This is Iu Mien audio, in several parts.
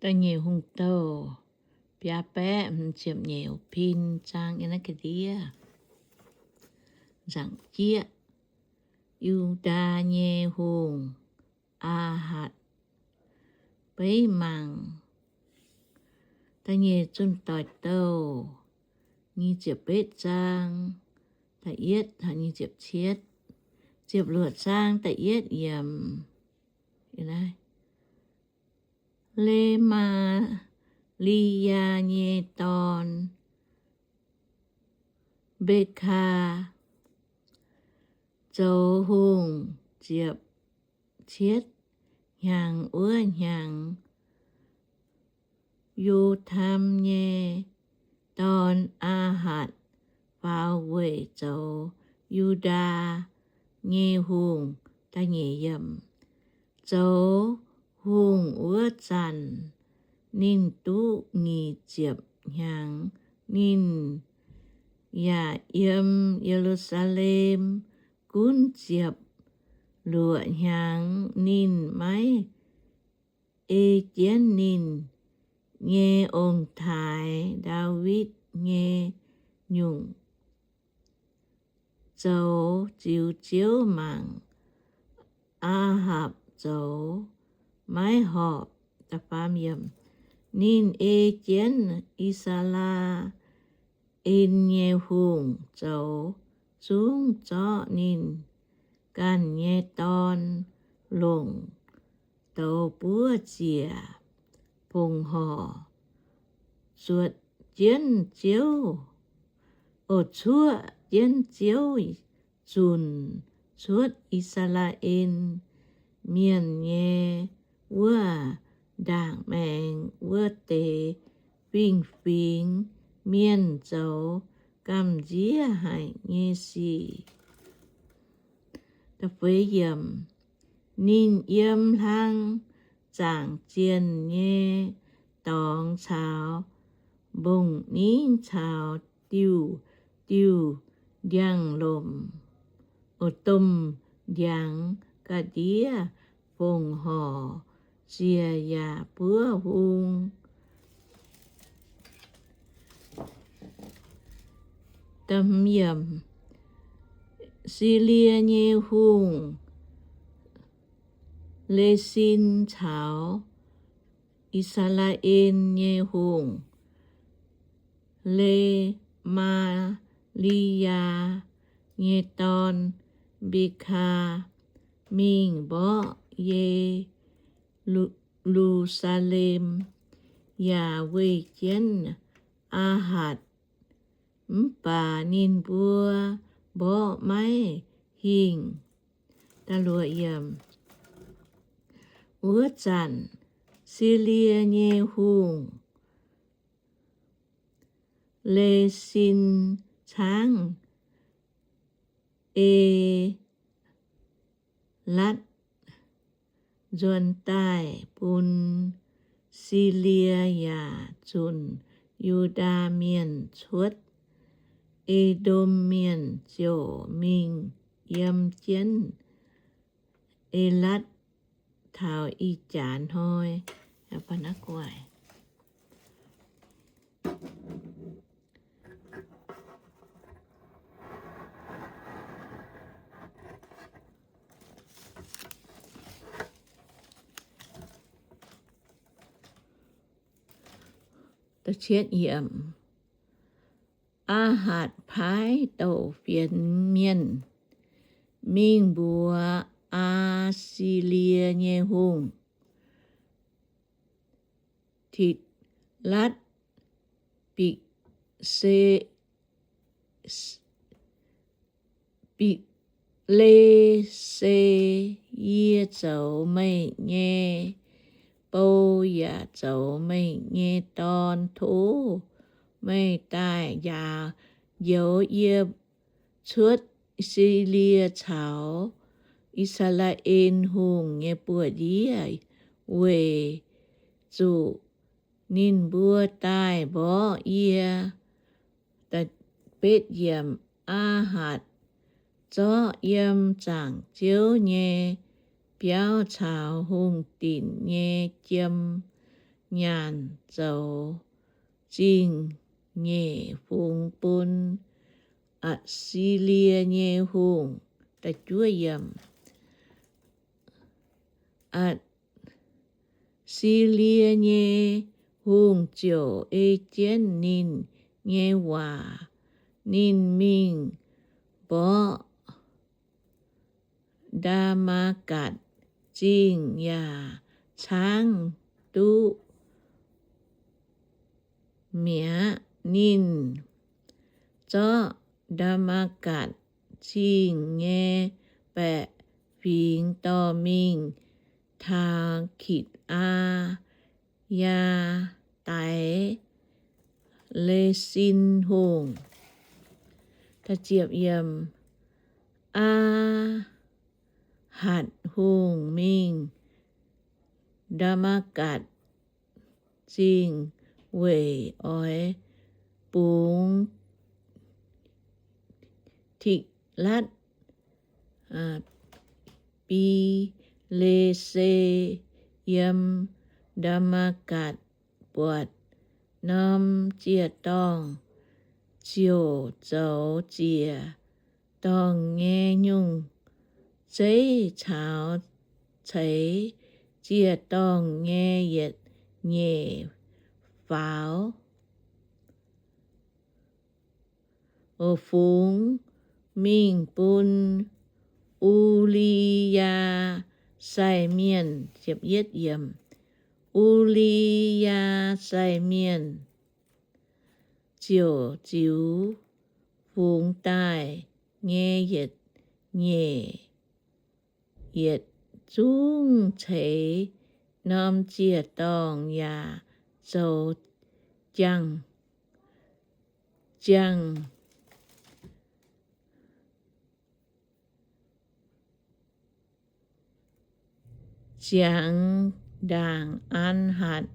Da'nyeic Hungh Douh biaa baeqv hmz ziepc nyeic pin zaang yiem naaiv ga'ndiev. Nzaangc jieqv, Yu^ndaa nyei hungh, Aa^hatc, beiv mangc. Da'nyeic Zunh Doic Douh nyic ziepc betv zaang, da'yietv taux nyic ziepc cietv. Ziepc luoqc zaang da'yietv yiemc. Le^maa^li^yaa nyei dorn, Mbe^kaa, zoux hungh ziepc cietv hnyangx wuov hnyangx, Yo^tam nyei dorn, Aa^hatc, faaux weic zoux Yu^ndaa nyei hungh. Zoux hungh wuov zanc, ninh duqv nyic ziepc hnyangx. Ninh yaac yiem Ye^lu^saa^lem gunv ziepc luoqc hnyangx. Ninh maiv ei jienv ninh nyei ong-taaix, Ndaawitv, nyei nyungc zoux ziux Ziouv mangc. Aa^hapc zoux maiv horpc. Ninh ei jienv I^saa^laa^en nyei hungh zoux, zungv zorqv ninh ganh nyei dorn longc douz buov ziec fongc horc, zuotc jienv Ziouv, o, cuoqv jienv Ziouv zunc cuotv I^saa^laa^en Mienh nyei wuov ndaangc maengx wuov deix fingx-fingx mienh zoux gamh nziev haic nyei sic. Ninh yiem hlang zaangc zienh nyei dorngx caux mbong-ningv caux diuh diuh ndiangx-lomc, o, domh ndiangx ga'ndiev fongc horc ziec yaac buov hung. Silie nyei hungh, Lesin, caux I^saa^laa^en nyei hungh, Le^maa^li^yaa, nyei dorn, Mbikaa, mingh mborqv Ye^lu Ye^lu^saa^lem yaac weih jienv Aa^hatc, mv baac ninh mbuo mborqv maiv hingh. Wuov zanc Silie nyei hungh, Lesin, caangv E latv nzuonx daaih bun Silie yaac zunc Yu^ndaa Mienh cuotv. E^ndom Mienh ziouc mingh yiem jienv E latv taux ih jaax hnoi. Aa^hatc paaiv douc fienx mienh mingh mbuox Aa^si^lie nyei hungh, Tit^latv, Bikse Bikse, yie zoux meih nyei bou yaac zoux meih nyei dorn. Tov meih daaih njaaux, njoux yie cuotv Silie caux I^saa^laa^en Hungh nyei buoz-ndiev, weic zuqc ninh mbuo daaih mborqv yie. Aa^hatc zorqv yiem zaangc Ziouv nyei biauv caux hungh dinc nyei jiem nyanc zoux zingh nyeic fungx bun Atc^si^lie nyei hungh. Atc^si^lie nyei hungh ziouc ei jienv ninh nyei waac ninh mingh mborqv Ndaa^matv^gatc Zingh yaac caangv duqv mi'aqv. Ninh zorqv Ndaa^matv^gatc Zingh nyei baeqc fingx dorh mingh taux Kitc^aa Yaa daix Lesin Hungh. Aa^hatc Hungh mingh Ndaa^matv^gatc Zingh weic oix bungx Tiklatv Pileser yiem Ndaa^matv^gatc buatc norm ziec-dorngh ziouc zoux ziec-dorngh nyei nyungc zeiv caux ceix ziec-dorngh nyei yietc nyeic faaux fungx mingh bun U^li^yaa sai mienh. U^li^yaa sai mienh ziouc ziux fungx daaih nyei yietc nyeic yietc zungv ceix norm ziec-dorngh yaac zoux jangx, jangx ziangx ndaangc Aa^hatc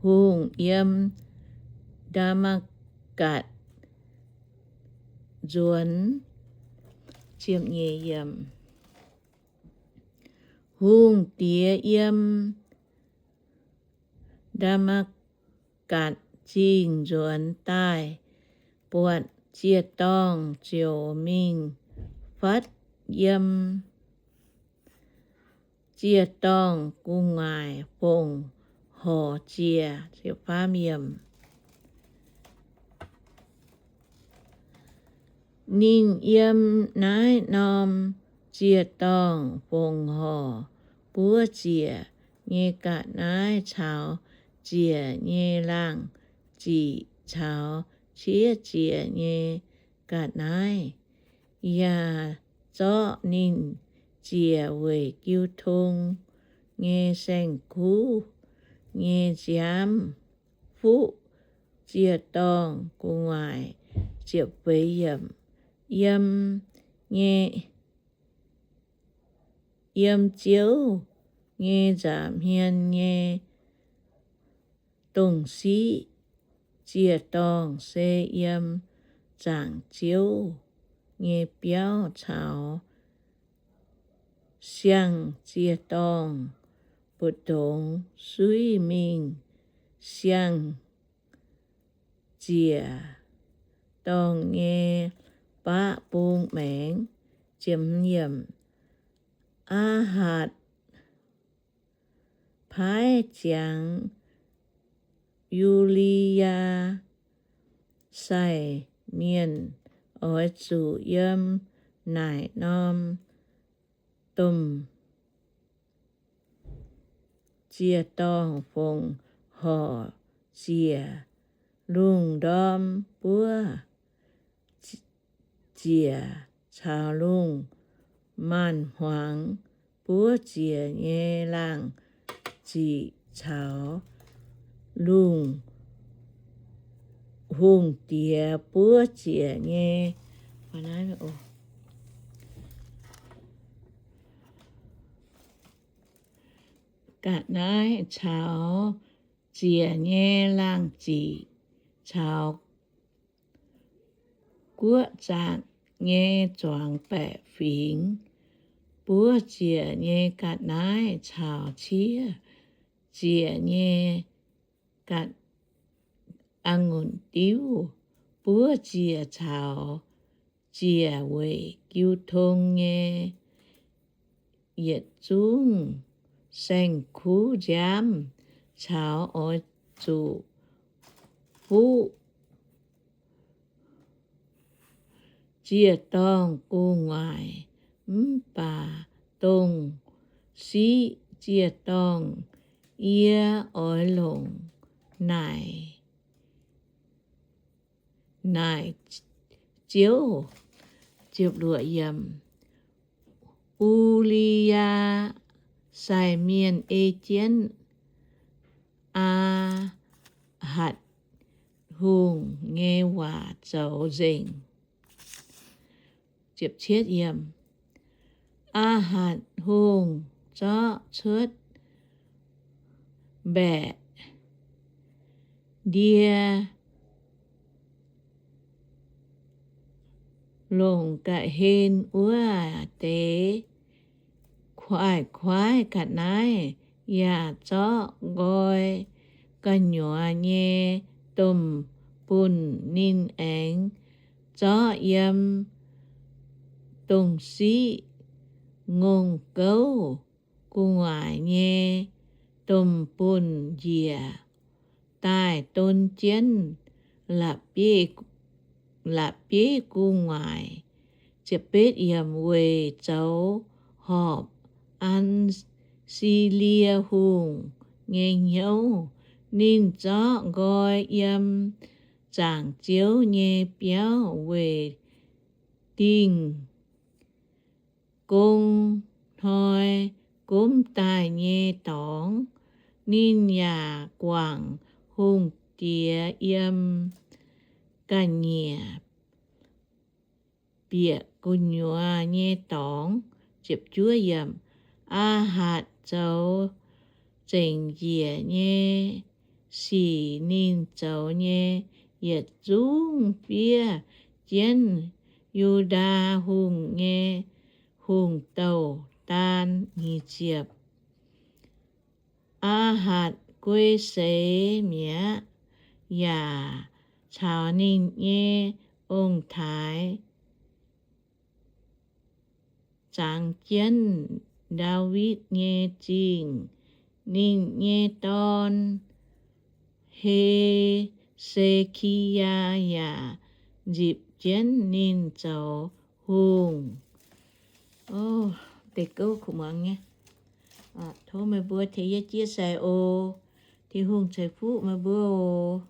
Hungh yiem Ndaa^matv^gatc nzuonx. Hungh diex yiem Ndaa^matv^gatc Zingh nzuonx daaih buatc ziec-dorngh ziouc mingh fatv yiem ziec-dorngh gu'nguaaic fongc horc ziec. Ninh yiem naaiv norm ziec-dorngh fongc horc buov ziec nyei ga'naaiv caux ziec nyei laangh ziqc caux ciev ziec nyei ga'naaiv, yaac zorqv ninh ziec weic jiu tong nyei saeng-kuv nyei nziaamv fuqv ziec-dorngh gu'nguaaic. Yiem nyei, yiem Ziouv nyei nza'hmien nyei dongh siqv ziec-dorngh se yiem zaangc Ziouv nyei biauv caux siang-ziec-dorngh mbu'ndongx suiv mingh siang ziec-dorngh nyei baqv bung maengx. Aa^hatc paaiv ziangx U^li^yaa sai mienh oix zuqc yiem naaic norm domh ziec-dorngh fongc horc ziec lungh ndorm buov ziec caux lungh maanz-hmuangx buov ziec nyei laangh ziqc caux lungh hungh diex buov ziec nyei ga'naaiv caux ziec nyei laangh ziqc caux guoqv zaatc nyei zuangx baeqc fingx buov ziec nyei ga'naaiv caux ciev ziec nyei gatv a'ngunc diuv, buov ziec caux ziec weic jiu tong nyei yietc zungv saeng-kuv nziaamv caux oix zuqc fuqv ziec-dorngh gu'nguaaic. Mv baac dongh siqv ziec-dorngh yie oix longc naaic, naaic Ziouv. U^li^yaa sai mienh ei jienv Aa^hatc Hungh nyei waac zoux nzengc. Aa^hatc Hungh zorqv cuotv mbaeqc ndie longc ga'hlen wuov deix kuaaiv-kuaaiv ga'naaiv, yaac zorqv nqoi gu'nyuoz nyei domh bunh. Ninh aengx zorqv yiem dongh siqv ngongh gouv gu'nguaaic nyei domh bunh njiec daaih don jienv la'bieiv gu'nguaaic, weic zoux horpc Atc^si^lie Hungh nyei hnyouv. Ninh zorqv nqoi yiem zaangc Ziouv nyei biauv weic dingh gong hnoi gomv daaih nyei dorngx. Ninh yaac guangc hungh diex yiem ga'nyiec bieqc gu'nyuoz nyei dorngx. Aa^hatc zoux zengc njiec nyei sic. Ninh zoux nyei yietc zungv fiev jienv Yu^ndaa Hungh nyei hungh douh daan. Aa^hatc guei seix mi'aqv, yaac caux ninh nyei ong-taaix zangx jienv Ndaawitv nyei Zingh. Ninh nyei dorn, He^se^ki^yaa, yaac nzipc jienv ninh zoux hungh. Deix gouv kuv muangx nyei. Tov meih mbuo tengx yie jiex sai oc. Tin-Hungh ceix fuqv meih mbuo oc.